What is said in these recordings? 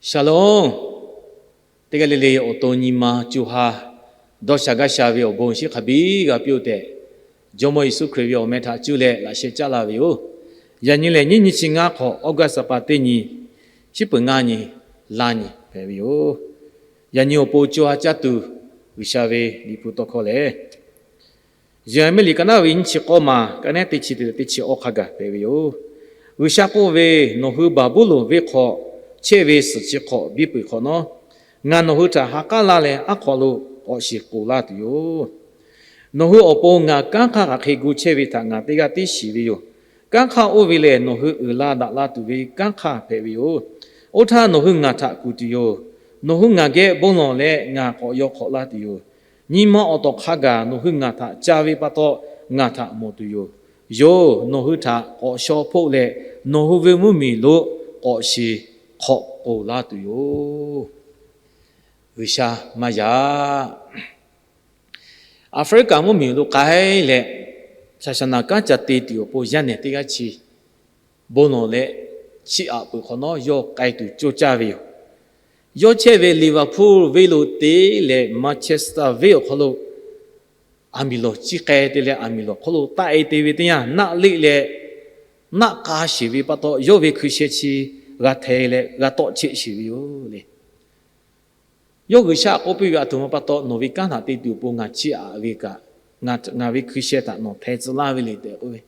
Shalom. Teˇ g'aˇ le le awˬ to nyi ma co ha dawˇ sha gaˇ sha ve awˬ bon shinˉ hk'a biˇ g'a piˇ-oˆ tehꞈ, Jawˇmawˇ Yeˍsuˆ Hkriꞈ ve awˬ meh htaꞈ cuˇ leh laꞈ sheh caˉ laˇ ve yoˬ. Yaꞈ nyi lehˬ, nyiˇ nyi chi ngaˇ hk'awꞈ, August ha pa teˇ nyi, shiˉ peuˬ ngaˇ nyi, laˇ nyi hpehꞈ ve yoˬ. Yaꞈ nyi awˬ pon co ha caˇ tuˬ, G'uiˬsha ve Liꞈ hpu tawˇ hkawˇ lehˬ, Yeˍraˍmiˆ liꞈ ka naˉ ve nyiˇ chi k'awˇ ma, ka naˉ teˇ chi te leh teˇ chi awˇ hk'a gaˬ hpehꞈ ve yoˬ. G'uiˬsha k'oˆ ve, Nawˬ hui Baˍbuˍlonˍ venˇ hk'aw chehˇ ve suhˍ chi hk'awꞈ biˇ peuˬ hk'awꞈ nawˉ, ngaˬ nawˬ hui htaꞈ ha k'aˉ laˇ leh aˉ hk'aw lo k'awꞈ shiˍ k'oˍ laˇ tuˬ yoˬ. Nawˬ hui awˬ pon ngaˬ kanˉ hk'aˇ hk'aˬ hk'e gu chehˇ ve htaꞈ ngaˬ teˇ g'aˇ tiˉ shiˍ ve yoˬ. Kanˉ hk'aˇ oˇ ve lehˬ, nawˬ hui uiˍ la daꞈ la tuˬ ve kanˉ hk'aˇ hpehꞈ ve yoˬ. Oˇ htaˇ nawˬ hui ngaˬ htaꞈ kuˬ tuˬ yoˬ. Nawˬ hui ngaˬ geh bon lawˬ leh ngaˬ k'awꞈ yaw hk'awꞈ laˇ tuˬ yoˬ. Nyi ma awˬ tawˍ hk'a gaˬ nawˬ hui ngaˬ htaꞈ ca ve pa taw, ngaˬ htaꞈ mawˬ tuˬ yoˬ. Yoˬ, nawˬ hui htaꞈ k'awꞈ shaw hpoˆ leh, nawˬ hui ve mvuhˇmiˬ lo k'awꞈ shiˍ hk'awꞈ k'oˍ laˇ tuˬ yoˬ. G'uiˬsha maˇ yaꞈ. Aˍfriˆkaˍ mvuhˇmiˬ lo k'ai leh, saˍsaˍnaˍ kanˉ ca te tuˬ awˬ pon yaˇ nehˬ teˇ g'aˇ chi bon lawˬ leh chiˇ aꞈ peuˬ hk'awꞈ nawˉ yawˇ k'ai tuˬ coˇ caˇ ve yoˬ. Yawˇ chehˇ ve Liverpool venˇ lo te leh Manchester venˇ awˬ hk'aw lo aˬ miˍ lawˬ ciˇ k'ai te leh aˬ miˍ lawˬ hk'aw lo taˆ e te ve teˇ yanˇ, naˆ leˆ leh naˆ k'a sheˍ ve pa taw, yawˇ ve hkui sheh chi g'a hteh leh g'a tawˆ cheˆ sheˍ ve yoˬ le. Yawˇ G'uiˬsha k'oˆ piˇ ve, Aˬ htoꞈ ma pa taw nawˬ ve kanˉ htaꞈ te tuˬ awˬ pon ngaˬ chiˇ aꞈ ve kaꞈ, ngaˬ ve hkui sheh htaꞈ nawˬ hteh tcuh laˇ ve le tehꞈ k'oˆ ve.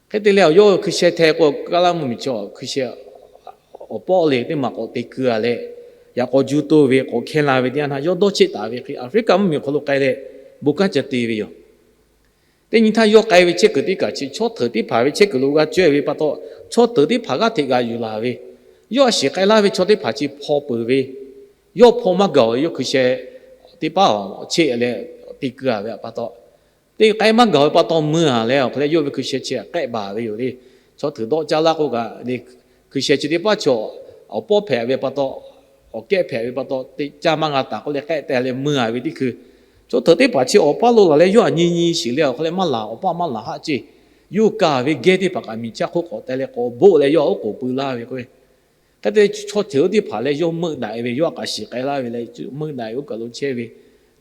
Hk'e te leh, awˬ yawˇ hkui sheh hteh k'o, Kaˉlaˇ mvuhˇmiˬ chaw hkui sheh awˬ pawˆ le teˇ maˬ k'awꞈ te keu a leh, yaꞈ k'aw juˇ toˇ ve k'awꞈ hkehˇ la ve teˇ yanˇ htaˇ, yawˇ dawˇ cheˆ taˍ ve hk'e Aˍfriˆkaˍ mvuhˇmiˬ awˬ hk'aw lo k'ai leh bon kanˉ ca te ve yoˬ. Teˇ nyi htaˇ yawˇ k'ai ve chehˇ kuiˬ teˇ kaˬ chi chaw hteuꞈ teˇ hpaˍ ve chehˇ kuiˬ lo g'a caweh ve pa taw, chaw hteuꞈ teˇ hpaˍ g'aˇ hteꞈ g'a yuˬ laˬ ve, yawˇ a shiˍ k'ai laˇ ve chaw teˇ hpaˍ chi hpaw peuˬ ve, yawˇ hpaw maˇ gaˬ ve yawˇ hkui sheh teˇ paˉ cheˆ leh te keu a ve pa taw, teˇ k'ai maˇ gaˬ ve pa taw mui a leh awˬ hk'aw leh yawˇ ve hkui sheh chi k'ehˆ baˬ ve yoˬ le. Chaw hteuꞈ dawˆ caˇ laˇ k'oˆ kaꞈ le, hkui sheh chi teˇ paˉ chaw awˬ pawˆ hpehꞈ ve pa taw, awˬ kehˆ hpehꞈ ve pa taw, teˇ caˇ maˇ g'a taˍ k'oˆ leh k'ehˆ teh leh mui a ve teˇ hkui, chaw hteuꞈ teˇ hpaˍ chi awˬ paˇ lo laˬ leh yawˇ a nyi nyi shiˍ leh awˬ hk'aw leh maˇ laˬ, awˬ paˇ maˇ laˬ haˆ ceˇ. Yawˇ ka ve gehˇ teˇ hpaˍ kaꞈ miˬ chaˇ hk'oˆ k'awꞈ teh leh k'awꞈ boˆ leh yawˇ a oˉ k'oˍ pui laˇ ve k'o, hk'e te chaw hteuꞈ oˇ teˇ hpaˍ leh yawˇ meuˆ daꞈ ve, yawˇ a k'aꞈ shiˍ k'ai laˇ ve leh meuˆ daꞈ ve oˇ kaˬ lo chehˇ ve,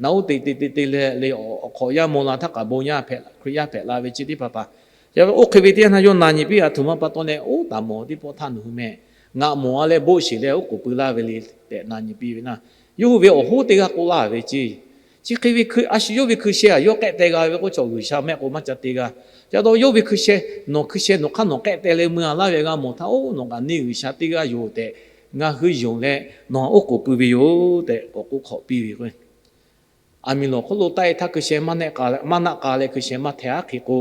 naꞈ oˇ te te te te leh le, awˬ hk'awꞈ yaˇ maw la htaˇ kaꞈ bon yaˇ hpehꞈ, Hkriꞈ yaˇ hpehꞈ la ve chi teˇ hpaˍ hpaˍ, yaꞈ oˇ hk'e ve teˇ yanˇ htaˇ yawˇ na nyi piˇ, Aˬ htoꞈ ma pa taw leh oˉ taˍ mawˬ teˇ pawˆ htaˇ nawˬ hui meh ngaꞈ mawˬ a leh boˆ sheˍ leh oˉ k'oˍ pui laˇ ve le tehꞈ na nyi piˇ ve naˇ, yawˇ hui ve awˬ hoˉ teˇ g'aˇ k'oˆ laˇ ve ceˇ. Chi hk'e ve hkui a shu yawˇ ve hkui sheh a yawˇ k'ehˆ teh g'a ve k'oˆ chaw G'uiˬsha mehˆ k'o maˇ ca te g'a. Ca taw yawˇ ve hkui sheh, nawˬ hkui sheh nawˬ hk'aˇ nawˬ k'ehˆ teh leh mui a laˇ ve g'a mawˬ htaˇ, oˇ nawˬ kaꞈ neˇ G'uiˬsha teˇ g'aˇ yoˬ tehꞈ ngaˬ hui yonˍ leh nawˬ oˉ k'oˍ pui ve yoˬ tehꞈ k'awꞈ k'oˆ hk'awꞈ piˇ ve k'o, aˬ miˍ lawˬ hk'oˆ lo taˆ e htaˇ hkui sheh maˇ naˆ k'a leh, maˇ naˆ k'a leh hkui sheh maˇ hteh aˉ hk'e k'o,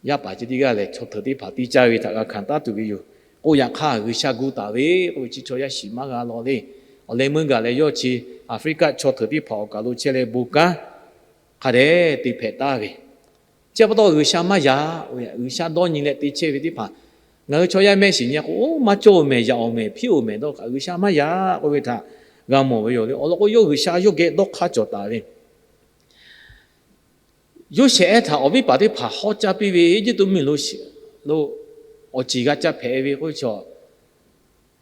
yaˇ paˍ ceh teˇ g'aˇ lehˬ chaw hteuꞈ teˇ hpaˍ tiˇ caˇ ve htaꞈ g'a hkanˍ taˉ tuˬ ve yoˬ. K'o yaꞈ hk'aˇ G'uiˬsha gu taˍ ve k'oˆ ve chi chaw yaˇ shiˍ maˇ g'a law le. Awˬ leh meuˇ gaˬ leh yawˇ chi Aˍfriˆkaˆ chaw hteuꞈ teˇ hpaˍ awˬ kaˬ lo chehˇ leh bon kanˉ hk'a dehꞈ te hpehꞈ taˍ ve, chi pa taw G'uiˬsha maˇ yaꞈ. G'uiˬsha dawˇ nyi leh te chehˇ ve teˇ hpaˍ ngaˬ hui chaw yaˇ mehˆ shiˍ nyi k'o, oˇ maˇ cawˇ-oˬ mehˍ, yaꞈ-oˬ mehˍ, hpiˉ-oˬ mehˍ dawˇ kaꞈ G'uiˬsha maˇ yaꞈ k'oˆ ve htaꞈ g'a mawˬ ve yoˬ le. Awˬ lawn k'o yawˇ G'uiˬsha yawˇ geh dawˇ hk'aˇ cawˬ taˍ ve Yoˇsehꞈ ehˉ htaꞈ awˬ viˉ paˍ teˇ hpaˍ hawˉ caˇ piˇ ve, Eˇjiˇtuꞈ mvuhˇmiˬ lo awˬ ceˬ g'a ca hpehꞈ ve k'oˆ ve chaw,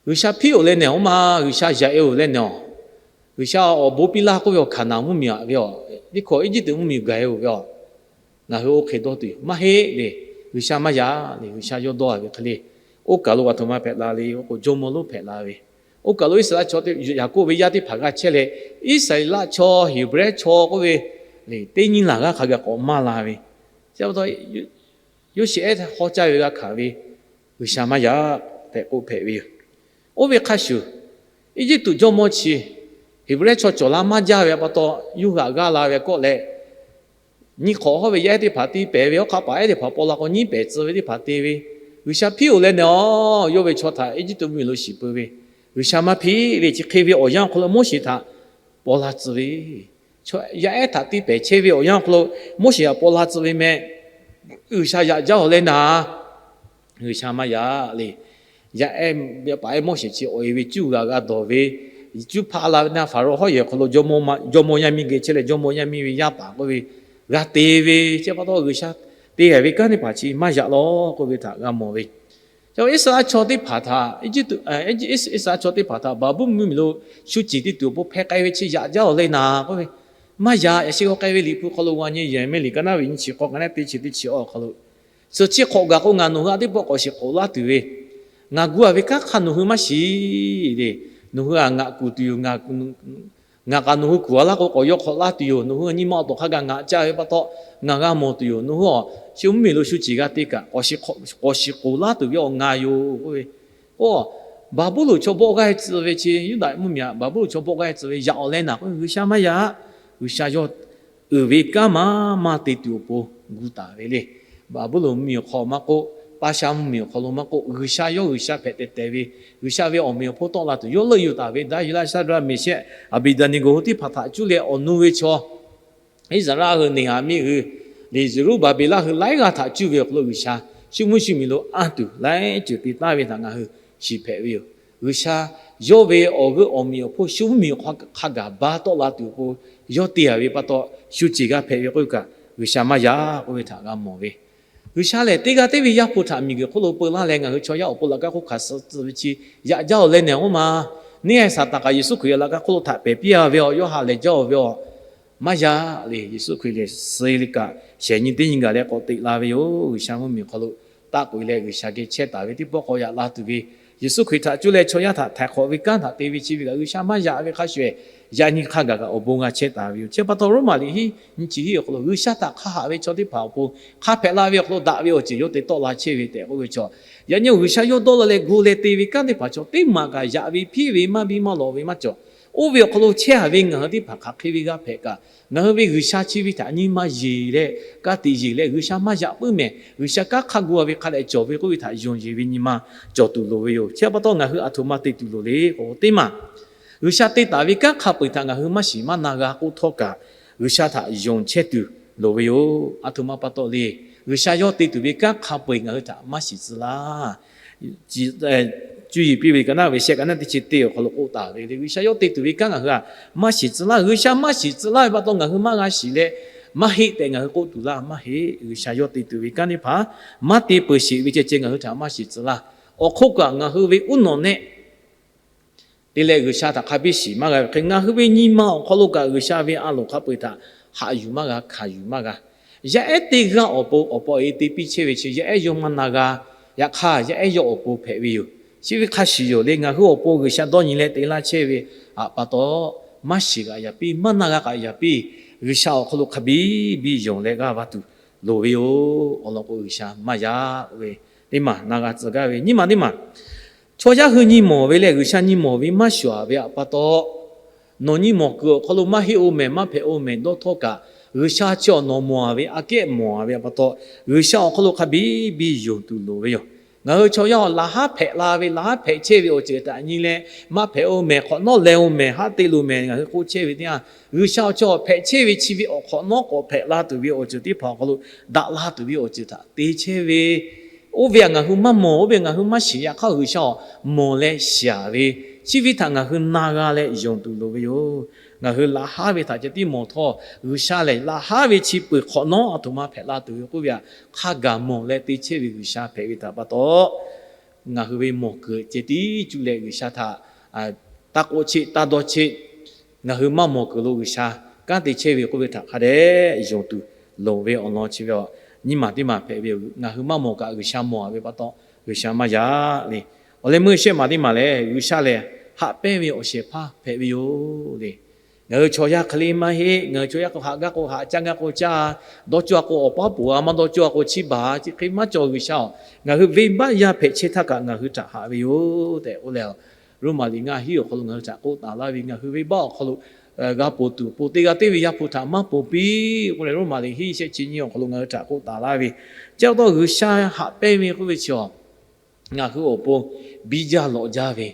G'uiˬsha hpiˉ-oˬ leh nehˬ awˬ ma, G'uiˬsha yaꞈ e-oˬ leh nehˬ awˬ, G'uiˬsha awˬ bon piˇ laˇ k'oˆ ve awˬ Hkaˍnanˍ mvuhˇmiˬ aꞈ ve aˬ, teˇ hkawꞈ Eˇjiˇtuꞈ mvuhˇmiˬ gaˬ e-oˬ ve aˬ, ngaˬ hui oˇ hk'e dawˇ tuˬ yoˬ maˇ heˆ le. G'uiˬsha maˇ yaꞈ le. G'uiˬsha yawˇ dawˇ a ve hk'e le. Oˇ kaˬ lo aˬ htoꞈ ma hpehꞈ la le k'o, jawˇmawˇ lonˉ hpehꞈ la ve, oˇ kaˬ lo Iˉsaˍreˍlaˆ chaw, Yaˍkoˆ ve yaˇ teˇ hpaˍ g'a chehˇ leh, Iˉsaˍreˍlaˆ chaw, Heˍbrehˇ chaw k'oˆ ve le, teˇ nyiˇ laˬ g'aˇ hk'a gaˬ k'awꞈ maˇ la ve, chi pa taw Yoˇsehꞈ ehˉ hawˉ caˇ ve g'a hkanˍ ve, G'uiˬsha maˇ yaꞈ tehꞈ k'oˆ hpehꞈ ve yoˬ. Oˇ ve hk'a shuˍ, Eˇjiˇtuꞈ jawˇmawˇ chi Heˍbrehˇ chaw cawˬ la maˇ jaˇ ve pa taw, yawˇ hui htaꞈ g'aˇ la ve kawˆ leh, nyiˇ hk'awꞈ hawˉ ve yaˇ ehˉ teˇ hpaˍ te pehˍ ve, awˉ hk'aˆ paˍ ehˉ teˇ hpaˍ paw la k'o nyiˉ pehˍ tcuh ve teˇ hpaˍ te ve, G'uiˬsha hpiˉ-oˬ leh nehˬ awˬ, yawˇ ve chaw htaꞈ Eˇjiˇtuꞈ mvuhˇmiˬ lo shiˍ peuˬ ve, G'uiˬsha maˇ hpiˇ ve, chi hk'e ve awˬ yanˇ awˬ hk'aw lo Moˉseˍ htaꞈ paw la tcuh ve, yaˇ ehˉ htaꞈ te pehˍ chehˇ ve awˬ yanˇ awˬ hk'aw lo Moˉseˍ htaꞈ paw la tcuh ve meh, G'uiˬsha yaꞈ jaˇ-oˬ leh naˍ, G'uiˬsha maˇ yaꞈ le. Yaˇ ehˉ, yaˇ paˍ ehˉ Moˉseˍ chi awˬ e ve cuˇ g'a g'a dawˬ ve, cuˇ hpaˆ la ve naˇ, Hpaˍrawˇ hawˉ yehˬ hk'aw lo jawˇmawˇ yaˇ miˇ geh chehˇ leh jawˇmawˇ yaˇ miˇ ve yaˇ paˍ k'oˆ ve g'a te ve, chi pa taw G'uiˬsha te gaˬ ve kanˉ teˇ hpaˍ chi maˇ yaꞈ law k'oˆ ve htaꞈ g'a mawˬ ve. Iˉsaˍreˍlaˆ chaw teˇ hpaˍ htaꞈ, Iˉsaˍreˍlaˆ chaw teˇ hpaˍ htaꞈ Baˍbuˍlonˍ mvuhˇmiˬ lo shu ceˬ te tuˬ awˬ pon hpeh k'ai ve chi yaꞈ jaˇ-oˬ leh naˍ k'oˆ ve, maˇ yaꞈ. Yaꞈ sheh g'aw k'ai ve Liꞈ hpu hk'aw lo g'a nyi Yeˍraˍmiˆ liꞈ ka naˉ ve nyi chi k'awˇ ka naˉ teˇ chi teˇ chi awˬ hk'aw lo, suhˍ chi hk'awꞈ gaˬ k'o ngaˬ nawˬ hui htaꞈ teˇ pawˆ k'awꞈ shiˍ k'oˍ laˇ tuˬ ve, ngaˬ gu-a ve kanˉ hk'a nawˬ hui maˇ shiˍ le. Nawˬ hui-a ngaˬ kuˬ tuˬ yoˬ. Ngaˬ kaꞈ nawˬ hui kuˬ-a laˇ k'o k'awꞈ yaw hk'awꞈ laˇ tuˬ yoˬ. Nawˬ hui nyi ma awˬ tawˍ hk'a gaˬ ngaˬ caˇ ve pa taw ngaˬ g'a mawˬ tuˬ yoˬ. Nawˬ hui-a shu mvuhˇmiˬ lo shu ceˬ g'a te kaꞈ k'awꞈ shiˍ k'oˍ laˇ tuˬ ve awˬ ngaˬ yoˬ k'oˆ ve. K'o, Baˍbuˍlonˍ chaw bawˆ g'aˇ tcuh ve chi Yuˇdaꞈ mvuhˇmiˬ-a, Baˍbuˍlonˍ chaw bawˆ g'aˇ tcuh ve yaꞈ-oˬ leh naˍ k'oˆ ve, G'uiˬsha maˇ yaꞈ. G'uiˬsha yawˇ uiˍ ve kanˉ maˇ maˇ te tuˬ awˬ pon gu taˍ ve le. Baˍbuˍlonˍ mvuhˇmiˬ awˬ hk'aw maˇ k'oˆ, Paˍsaˆ mvuhˇmiˬ awˬ hk'aw lo maˇ k'oˆ, G'uiˬsha yawˇ G'uiˬsha hpehꞈ tehˬ tehˬ ve, G'uiˬsha ve awˬ meꞈ awˬ hponˇ tawˆ la tuˬ yawˇ leuˆ yuˬ taˍ ve Daˍyeˍlaˆ, Saˍdraˆ, Meˍshehˆ, Aˍbeˍdaˍneˍgoˍ hui teˇ hpaˍ htaꞈ cuˇ leh awˬ nu ve chaw Iˉsaˍreˍlaˆ hui Neˍhaˍmiˆ hui leh Zeˍruˆbaˍbeˍlaˆ hui laiˉ g'aˇ htaꞈ cuˇ ve awˬ hk'aw lo G'uiˬsha shu mvuhˇ shu miˬ lo anˇ tuˬ laiˉ ceuˬ te taˍ ve htaꞈ ngaˬ hui shiˍ hpehꞈ ve yoˬ. G'uiˬsha yawˇ ve awˬ g'euˆ awˬ meꞈ awˬ hponˇ shu mvuhˇmiˬ awˬ hk'aw hk'a gaˬ ba tawˆ la tuˬ awˬ pon yawˇ te-a ve pa taw, shu ceˬ g'a hpehꞈ ve k'oˆ ve kaꞈ, G'uiˬsha maˇ yaꞈ k'oˆ ve htaꞈ g'a mawˬ ve. G'uiˬsha lehˬ teˇ g'aˇ teˇ ve Yaˇ hpu htaꞈ miˬguiˬ hk'oˆ lo peu laˇ leh ngaˬ hui chaw yaˇ awˬ pon laꞈ ka hk'oˆ hkanˍ suh tcuh ve chi yaꞈ jaˇ-oˬ leh nehˬ k'oˆ ma. Neˇ haiˬ Saˍtanˍ kaꞈ Yeˍsuˆ Hkriꞈ laꞈ ka hk'oˆ lo htaꞈ pehˬ piˇ-a ve awˬ, yawˇ ha lehˬ jaˇ-oˬ ve awˬ, maˇ yaꞈ le. Yeˍsuˆ Hkriꞈ lehˬ suh-e kaꞈ shehˍ nyi teˇ nyi gaˬ leh k'awꞈ teꞈ la ve yoˬ. G'uiˬsha mvuhˇmiˬ hk'aw lo taˆ k'oꞈ-e leh G'uiˬsha geh chehˇ taˍ ve teˇ pawˆ k'awꞈ yaꞈ la tuˬ ve, Yeˍsuˆ Hkriꞈ htaꞈ cuˇ leh chaw yaˇ htaꞈ htaiˍ hk'awꞈ ve kanˉ htaꞈ te ve chi ve kaꞈ G'uiˬsha maˇ yaꞈ ve hk'a shuˍ, yaꞈ nyi hk'a gaˬ kaꞈ awˬ bon g'a chehˇ taˍ ve yoˬ. Chi pa taw Roˉmaꞈ liꞈ hiˉ nyi chi hiˉ awˬ hk'aw lo G'uiˬsha htaꞈ hk'a haꞈ ve chaw teˇ hpaˍ awˬ pon hk'a hpehꞈ la ve awˬ hk'aw lo daꞈ ve awˬ ceuˬ yawˇ te tawˆ la chehˇ ve tehꞈ k'oˆ ve chaw, yaꞈ nyi G'uiˬsha yawˇ dawˇ la leh gu leh te ve kanˉ teˇ hpaˍ chaw teˇ maˬ kaꞈ yaꞈ ve hpiˇ ve maˇ biˇ maˇ lawꞈ ve maˇ cawˬ. Oˇ ve awˬ hk'aw lo chehˇ-a ve ngaˬ hui teˇ hpaˍ hk'aˬ hk'e ve g'a hpehꞈ kaꞈ, ngaˬ hui ve G'uiˬsha chi ve htaꞈ nyi ma yeˬ leh, ka tiꞈ yeˬ leh G'uiˬsha maˇ yaꞈ puiˉ mehˍ, G'uiˬsha kanˉ hk'a gu-a ve hk'a dehꞈ cawˬ ve k'oˆ ve htaꞈ yonˍ yeˬ ve nyi ma cawˬ tuˬ loˍ ve yoˬ. Chi pa taw ngaˬ hui aˬ htoꞈ ma te tuˬ loˍ le k'o, teˇ maˬ G'uiˬsha te taˍ ve kanˉ hk'a peu-eˬ htaꞈ ngaˬ hui maˇ shiˍ maˇ na g'a k'oˆ htawˇ kaꞈ, G'uiˬsha htaꞈ yonˍ chehˇ tuˬ loˍ ve yoˬ. Aˬ htoꞈ ma pa taw le. G'uiˬsha yawˇ te tuˬ ve kanˉ hk'a peu-eˬ ngaˬ hui htaꞈ maˇ shiˍ tcuh laˇ. Cuˇ yiˍ piˇ ve ka naˉ ve shehˆ ka naˉ teˇ chi teˇ awˬ hk'aw lo k'oˆ taˍ ve le, G'uiˬsha yawˇ te tuˬ ve kanˉ ngaˬ hui-a maˇ shiˍ tcuh laˇ. G'uiˬsha maˇ shiˍ tcuh laˇ ve pa taw ngaˬ hui maˇ g'a shiˍ leh, maˇ heˆ tehꞈ ngaˬ hui k'oˆ tuˬ laˇ maˇ heˆ. G'uiˬsha yawˇ te tuˬ ve kanˉ teˇ hpaˍ maˇ te peuˬ sheˍ ve ceh ceh ngaˬ hui htaꞈ maˇ shiˍ tcuh laˇ. Awˬ hk'oˆ kaꞈ ngaˬ hui ve uˉ nawˬ nehˆ te leh G'uiˬsha htaꞈ hk'a biˇ shiˍ maˇ g'a ve hk'e, ngaˬ hui ve nyi ma awˬ hk'aw lo kaꞈ G'uiˬsha ve a loˍ hk'a peu-eˬ htaꞈ haꞈ yuˬ maˇ g'a, hkanˍ yuˬ maˇ g'a. Yaˇ ehˉ teˇ g'aˇ awˬ pon awˬ pa awˬ e te piˇ chehˇ ve chi yaˇ ehˉ yawˇ maˇ na g'a. Yaꞈ hk'aˇ yaˇ ehˉ yawˇ awˬ pon hpehꞈ ve yoˬ. Chi ve hk'a shuˍ yoˬ le, ngaˬ hui awˬ pon G'uiˬsha dawˇ nyi leh te laˇ chehˇ ve pa taw, maˇ shiˍ kaꞈ yaꞈ piˇ, maˇ na g'a kaꞈ yaꞈ piˇ, G'uiˬsha awˬ hk'aw lo hk'a biˇ biˇ yonˍ leh g'aˇ va tuˬ loˍ ve yoˬ. Awˬ lawn k'o G'uiˬsha maˇ yaꞈ ve teˇ maˬ na g'a tcuh gaˇ ve. Nyiˇ maˬ teˇ maˬ, chaw yaˇ hui nyi mawˬ ve leh G'uiˬsha nyi mawˬ ve maˇ shuˍ-a ve pa taw, nawˬ nyi mawˬ kuiˬ awˬ hk'aw lo maˇ heˆ-oˬ mehˍ, maˇ hpehꞈ-oˬ mehˍ dawˇ htawˇ kaꞈ, G'uiˬsha chi awˬ nawˬ mawˬ-a ve aꞈ kehˉ mawˬ-a ve pa taw, G'uiˬsha awˬ hk'aw lo hk'a biˇ biˇ yonˍ tuˬ loˍ ve yoˬ. Ngaˬ hui chaw yaˇ-oˬ, laꞈ haˉ hpehꞈ la ve, laꞈ haˉ hpehꞈ chehˇ ve awˬ ceuˬ htaꞈ nyi leh, maˇ hpehꞈ-oˬ mehˍ, hk'awꞈ nawˉ leh-oˬ mehˍ, haˉ te loˬ mehˍ ngaˬ hui k'oˆ chehˇ ve teˇ yanˇ, G'uiˬsha awˬ chaw hpehꞈ chehˇ ve chi ve awˬ hk'awꞈ nawˉ k'awꞈ hpehꞈ la tuˬ ve awˬ ceuˬ teˇ hpaˍ awˬ hk'aw lo daꞈ la tuˬ ve awˬ ceuˬ htaꞈ te chehˇ ve, oˇ ve htaꞈ ngaˬ hui maˇ mawˬ, oˇ ve ngaˬ hui maˇ shiˍ. Yaꞈ hk'aˇ G'uiˬsha awˬ mawˬ leh shiˍ-a ve, chi ve htaꞈ ngaˬ hui na g'a leh yonˍ tuˬ loˍ ve yoˬ. Ngaˬ hui laꞈ haˉ ve htaꞈ ceh tiˉ mawˬ htawˇ, G'uiˬsha lehˬ laꞈ haˉ ve chi peuˬ hk'awꞈ nawˉ aˬ htoꞈ ma hpehꞈ la tuˬ ve k'oˆ ve htaꞈ hk'a gaˬ mawˬ leh te chehˇ ve G'uiˬsha hpehꞈ ve htaꞈ pa taw, ngaˬ hui ve mawˬ kuiˬ ceh tiˉ cuˇ leh G'uiˬsha htaꞈ taˇ k'oˆ cheˆ taˇ dawˇ cheˆ. Ngaˬ hui maˇ mawˬ kuiˬ lo G'uiˬsha kanˉ te chehˇ ve k'oˆ ve htaꞈ hk'a dehꞈ yonˍ tuˬ loˍ ve awˬ lawn chi ve, nyiˇ maˬ teˇ maˬ hpehꞈ ve yoˬ. Ngaˬ hui maˇ mawˬ kaꞈ G'uiˬsha mawˬ-a ve pa taw, G'uiˬsha maˇ yaꞈ le. Awˬ leh meuˇ shehˆ maˬ teˇ maˬ lehˬ, G'uiˬsha lehˬ haꞈ pehnˇ ve awˬ shehˍ hpaˇ hpehꞈ ve yoˬ le. Ngaˬ hui chaw yaˇ hk'e le maˇ heˆ. Ngaˬ hui chaw yaˇ k'o haꞈ gaˇ k'o haꞈ, caˇ gaˇ k'o caˇ, dawˇ cawˇ-a k'o awˬ paˉ poˬ-a, maˇ dawˇ cawˇ-a k'o chiˇ baˬ, chi hk'e maˇ cawˬ. G'uiˬsha-oˬ, ngaˬ hui venˇbaˆ yaˇ hpehꞈ chehˇ htaˇ kaꞈ ngaˬ hui htaꞈ haꞈ ve yoˬ tehꞈ k'oˆ leh, Roˉmaꞈ liꞈ ngaˇ hiˉ awˬ hk'aw lo ngaˬ hui htaꞈ k'oˆ taˍ laˇ ve, ngaˬ hui venˇbaˆ awˬ hk'aw lo g'a ponˬ tuˬ awˬ pon teˇ g'aˇ teˇ ve Yaˇ hpu htaꞈ maˇ ponˬ piˇ k'oˆ leh, Roˉmaꞈ liꞈ hiˉ shehˆ chi nyiˇ awˬ hk'aw lo ngaˬ hui htaꞈ k'oˆ taˍ laˇ ve. Chi pa taw G'uiˬsha haꞈ pehnˇ ve k'oˆ ve chi-a, ngaˬ hui awˬ pon biˇ jaˇ lawꞈ jaˇ ve,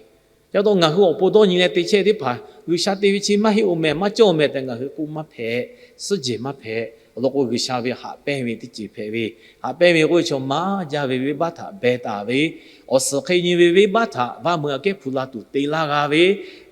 chi pa taw ngaˬ hui awˬ pon dawˇ nyi leh te chehˇ teˇ hpaˍ G'uiˬsha te ve chi maˇ heˆ-oˬ mehˍ, maˇ cawˇ-oˬ mehˍ tehꞈ ngaˬ hui k'oˆ maˇ hpehꞈ, suhˉ jehˬ maˇ hpehꞈ. Awˬ lawn k'o G'uiˬsha ve haꞈ pehnˇ ve teˇ ceuˬ hpehꞈ ve, haꞈ pehnˇ ve k'oˆ ve chaw maˇ jaˇ ve venˇbaˆ htaꞈ beh taˍ ve, awˬ suhˍ hk'e nyi ve venˇbaˆ htaꞈ vaˇ meuˇ aꞈ kehˉ hpu la tuˬ te laˇ g'a ve,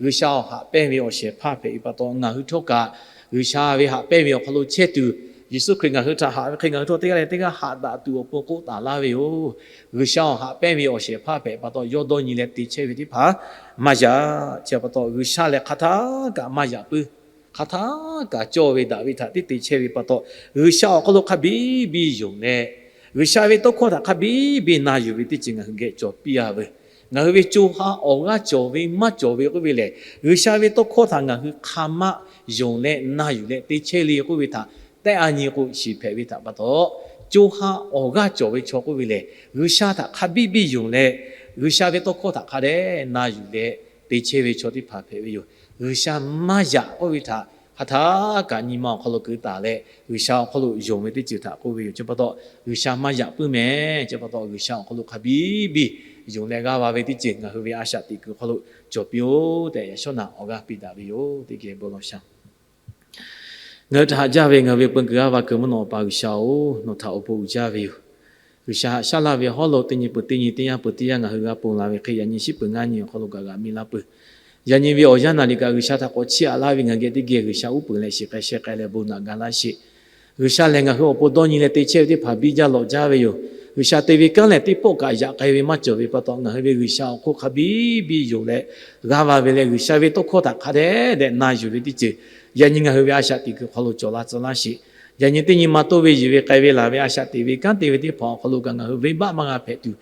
G'uiˬsha-oˬ, haꞈ pehnˇ ve awˬ shehˍ hpaˇ hpehꞈ ve pa taw ngaˬ hui htawˇ kaꞈ G'uiˬsha ve haꞈ pehnˇ ve awˬ hk'aw lo chehˇ tuˬ, Yeˍsuˆ Hkriꞈ ngaˬ hui htaꞈ haꞈ ve hk'e, ngaˬ hui htawˇ teˇ g'aˇ leh teˇ g'aˇ haꞈ daꞈ tuˬ awˬ pon k'oˆ taˍ laˇ ve yoˬ. G'uiˬsha awˬ haꞈ pehnˇ ve awˬ shehˍ hpaˇ hpehꞈ pa taw, yawˇ dawˇ nyi leh te chehˇ ve teˇ hpaˍ maˇ yaꞈ. Chi pa taw, G'uiˬsha lehˬ hk'a htaˇ kaꞈ maˇ yaꞈ puiˉ. Hk'a htaˇ kaꞈ cawˇ ve daꞈ ve htaꞈ tiˉ te chehˇ ve pa taw, G'uiˬsha awˬ hk'aw lo hk'a biˇ biˇ yonˍ leh, G'uiˬsha ve tawˇ hkawˇ htaꞈ hk'a biˇ biˇ na yuˬ ve teˇ ceuˬ ngaˬ hui geh cawˬ piˇ-a veuˬ. Ngaˬ hui ve co ha awˬ g'aˇ cawˬ ve maˇ cawˬ ve k'oˆ ve lehˬ, G'uiˬsha ve tawˇ hkawˇ htaꞈ ngaˬ hui hk'a maˆ yonˍ leh na yuˬ leh te chehˇ le k'oˆ ve htaꞈ tehˆ a nyi k'o, shiˍ hpehꞈ ve htaꞈ pa taw, co ha awˬ g'aˇ cawˬ ve chaw k'oˆ ve lehˬ, G'uiˬsha htaꞈ hk'a biˇ biˇ yonˍ leh, G'uiˬsha ve tawˇ hkawˇ htaꞈ hk'a dehꞈ na yuˬ leh te chehˇ ve chaw teˇ hpaˍ hpehꞈ ve yoˬ. G'uiˬsha maˇ yaꞈ k'oˆ ve htaꞈ hk'a htaˇ kaꞈ nyi ma awˬ hk'aw lo keu taˍ leh, G'uiˬsha awˬ hk'aw lo yonˍ ve teˇ ceuˬ htaꞈ k'oˆ ve yoˬ. Chi pa taw, G'uiˬsha maˇ yaꞈ puiˉ mehˍ. Chi pa taw, G'uiˬsha awˬ hk'aw lo hk'a biˇ biˇ yonˍ leh g'aˇ va ve teˇ ceuˬ ngaˬ hui ve a shaꞈ teꞈ kuiˬ hk'aw lo cawˬ piˇ-oˆ tehꞈ, yaꞈ shawˉ naꞈ awˬ g'aˇ piˇ daꞈ ve yoˬ. Teˇ geh bon lawˬ shaˍ. Ngaˬ hui htaꞈ haꞈ jaˇ ve ngaˬ hui ve peu kuiˬ g'aˇ va kuiˬ mvuhˇ naw Awˬ pa G'uiˬsha-oˬ, nawˬ htaꞈ awˬ bon uiˍ jaˇ ve yoˬ. G'uiˬsha haꞈ shaˉ laˇ ve hawˉ lo teˇ nyi peuˬ teˇ nyi, teˇ yanˇ peuˬ teˇ yanˇ ngaˬ hui g'a ponˬ la ve hk'e, yaꞈ nyi shiˉ peuˬ ngaˇ nyi awˬ hk'aw lo kaꞈ g'aꞈ mi laˇ peuˬ. Yaꞈ nyi ve awˬ yanˇ naˍ riˍ kaꞈ G'uiˬsha htaꞈ k'awꞈ chiˇ aꞈ laˇ ve ngaˬ geh teˇ geh G'uiˬsha uˉ peunˍ leh shiˍ k'ai sheh k'ai leh bon naꞈ ga laˇ sheˍ. G'uiˬsha lehˬ ngaˬ hui awˬ pon dawˇ nyi leh te chehˇ ve teˇ hpaˍ biˇ jaˇ lawꞈ jaˇ ve yoˬ. G'uiˬsha te ve kanˉ lehˬ teˇ pawˆ kaꞈ yaꞈ k'ai ve maˇ cawˬ ve pa taw, ngaˬ hui ve G'uiˬsha awˬ hk'oˆ hk'a biˇ biˇ yonˍ leh g'aˇ va ve leh, G'uiˬsha ve tawˇ hkawˇ htaꞈ hk'a dehꞈ dehꞈ na yuˬ ve teˇ ceuˬ yaꞈ nyi ngaˬ hui ve a shaꞈ teꞈ kuiˬ hk'aw lo cawˬ la tcuh laˇ sheˍ. Yaꞈ nyi teˇ nyi ma toˇ ve yuˬ ve k'ai ve laˬ ve a shaꞈ teꞈ ve kanˉ te ve teˇ hpaˍ awˬ hk'aw lo kaꞈ ngaˬ hui venˇbaˆ maˇ g'a hpehꞈ tuˬ,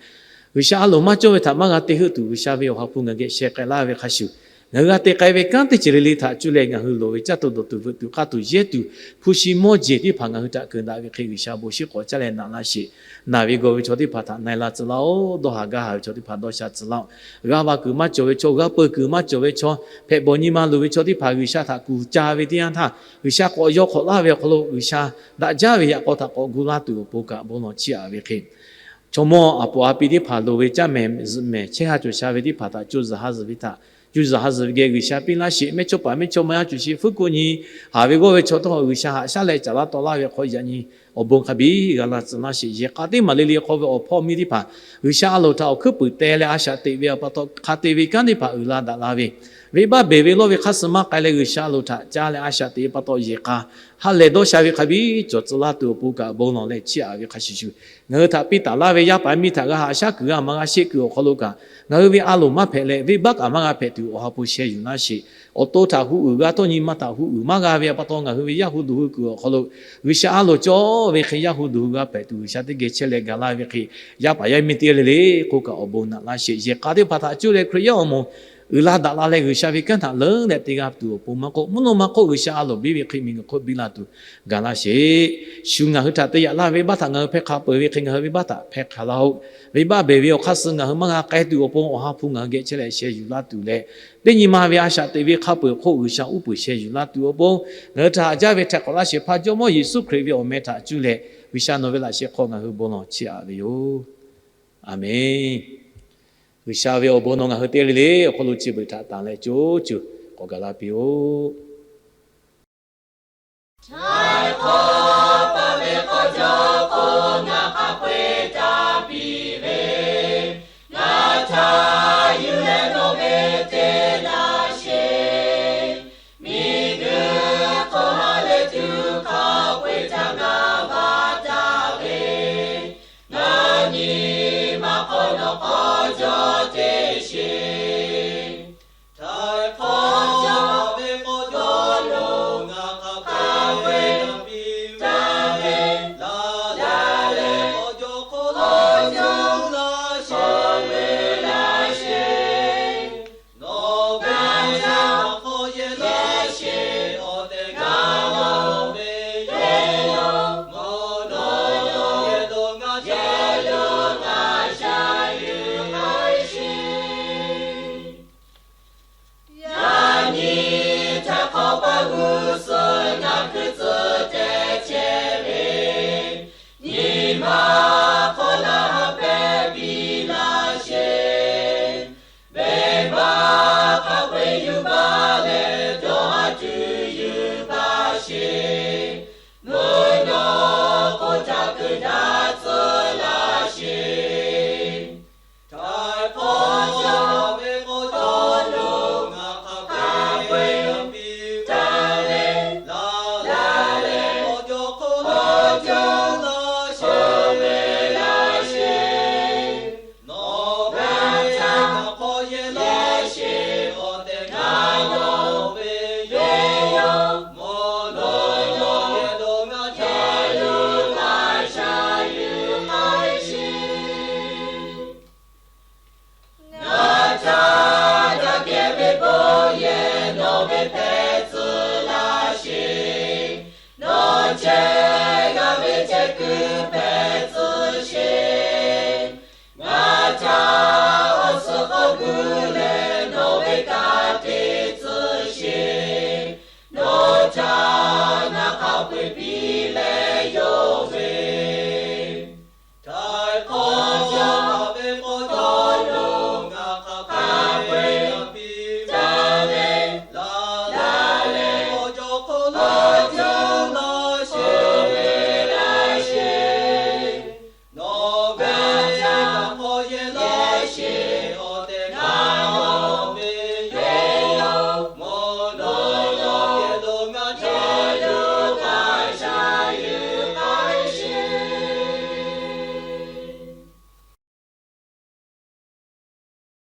G'uiˬsha a loˍ maˇ cawˇ ve htaꞈ maˇ g'a te heuˆ tuˬ, G'uiˬsha ve awˬ ha hpu ngaˬ geh sheh k'ai laˇ ve hk'a shuˍ, ngaˬ hui g'a te k'ai ve kanˉ teˇ ceuˬ le le htaꞈ cuˇ leh ngaˬ hui loˍ ve caˇ tuˬ dawˬ tuˬ veuꞈ tuˬ k'aˇ tuˬ yehˇ tuˬ hpu shi mawˇ jeˬ teˇ hpaˍ ngaˬ hui htaꞈ keunˍ daꞈ ve hk'e, G'uiˬsha bon shiˉ k'awꞈ caˇ leh naꞈ laˇ sheˍ. Naˬ ve gawˬ ve chaw teˇ hpaˍ htaꞈ na e la tcuh laˇ-oˆ. Dawˇ haˍ gaˇ haˍ ve chaw teˇ hpaˍ dawˇ sha tcuh laˇ-oˆ. G'aˇ va kuiˬ maˇ cawˬ ve chaw, g'aˇ peu kuiˬ maˇ cawˬ ve chaw, hpehꞈ bawˬ nyi ma luˬ ve chaw teˇ hpaˍ G'uiˬsha htaꞈ kuˬ ca ve teˇ yanˇ htaˇ, G'uiˬsha k'awꞈ yaw hk'awꞈ laˇ ve awˬ hk'aw lo G'uiˬsha daꞈ jaˇ ve yaꞈ k'aw htaꞈ k'awꞈ gu laˇ tuˬ awˬ pon kaꞈ bon lawˬ chiˇ aꞈ ve hk'e, chaw mawˇ aˬ poˍ a pi teˇ hpaˍ loˍ ve caˇ mehˍ zuhꞈ mehˍ chehˇ ha cawˬ sha ve teˇ hpaˍ htaꞈ co zuhˬ ha zuhˬ ve htaꞈ co zuhˬ ha zuhˬ ve geh G'uiˬsha piˇ laˇ sheˍ. Mehˇchawˇpaˍ mehˇchawˇma yaˇ cawˬ sheˍ, fuˉ ko nyi haˍ ve g'awˇ ve chaw htawˇ G'uiˬsha haꞈ shaˉ leh caˍ laˇ taw laˇ ve hk'aw yaꞈ nyi awˬ bon hk'a biˇ g'a laˇ tcuh laˇ sheˍ. Yehˬ k'a teˇ maˬ le le hk'aw ve awˬ hpawˇ miˇ teˇ hpaˍ G'uiˬsha a loˍ htaꞈ awˬ hkuiˉ puiˍ teh leh a shaꞈ teꞈ ve pa taw, hk'a te ve kanˉ teˇ hpaˍ uiˍ la daꞈ la ve, venˇbaˆ beˬ ve lawˇ ve hk'aˇ suh maˇ k'ai leh G'uiˬsha a loˍ htaꞈ caˇ leh a shaꞈ teꞈ ve pa taw, yehˬ k'a ha lehˬ dawˇ sha ve hk'a biˇ cawˬ tcuh laˇ tuˬ awˬ pon kaꞈ bon lawˬ leh chiˇ aꞈ ve hk'a shuˍ shuˍ, ngaˬ hui htaꞈ piˇ taˍ laˇ ve yaˇ paˍ miˇ htaꞈ g'a haꞈ shaˉ kuiˬ g'a maˍ g'a sheˆ kuiˬ awˬ hk'aw lo kaꞈ, ngaˬ hui ve a loˍ maˇ hpehꞈ leh venˇbaˆ kaꞈ maˇ g'a hpehꞈ tuˬ awˬ ha hpu sheh yuˬ laˇ sheˍ. Awˬ to htaꞈ hu uiˍ g'a htawˇ nyi ma htaꞈ hu uiˍ maˇ g'a ve pa taw, ngaˬ hui ve yaˇ hu duˬ hui kuiˬ awˬ hk'aw lo G'uiˬsha a loˍ cawˇ ve hk'e yaˇ hu duˬ hui g'a hpehꞈ tuˬ, G'uiˬsha teˇ geh chehˇ leh gaˬ laˇ ve hk'e, yaˇ paˍ yaˇ miˇ teˇ le le k'oˆ kaꞈ awˬ bon naꞈ laˇ sheˍ. Yehˬ k'a teˇ hpaˍ htaꞈ cuˇ leh Hkriꞈ yaˇ awˬ moˍ uiˍ la daꞈ la leh G'uiˬsha ve kanˉ htaꞈ leuˉ leh te g'a tuˬ awˬ pon maˇ k'oˆ, mvuhˇ naw ma hk'oˆ G'uiˬsha a loˍ biˇ ve hk'e miˬguiˬ hk'oˆ biˇ la tuˬ gaˬ laˇ sheˍ. Shu ngaˬ hui htaꞈ te yaꞈ laˇ ve venˇbaˆ htaꞈ ngaˬ hui hpehˇ hk'a peuˬ ve hk'e, ngaˬ hui venˇbaˆ htaꞈ hpehˇ hk'a laˇ-oˆ. Venˇbaˆ beˬ ve awˬ hk'aˇ suh ngaˬ hui maˇ g'a k'ai tuˬ awˬ pon awˬ ha hpu ngaˬ hui geh chehˇ leh sheh yuˬ laˇ tuˬ leh, teˇ nyi ma ve a shaꞈ teꞈ ve hk'a peuˬ hk'oˆ G'uiˬsha uˉ peunˍ sheh yuˬ laˇ tuˬ awˬ pon, ngaˬ hui htaꞈ haꞈ jaˇ ve htaiˍ hk'awꞈ laˇ sheˍ hpaˇ Jawˇmawˇ Yeˍsuˆ Hkriꞈ ve awˬ meh htaꞈ cuˇ leh G'uiˬsha nawˬ ve laꞈ sheh hk'aw ngaˬ hui bon lawˬ chiˇ aꞈ ve yoˬ. Aˍmenˍ. G'uiˬsha ve awˬ bon nawˬ ngaˬ hui teˇ g'aˇ le le awˬ hk'aw lo chi beuꞈ htaꞈ tanˬ leh co co k'awꞈ gaˬ la piˇ-oˆ.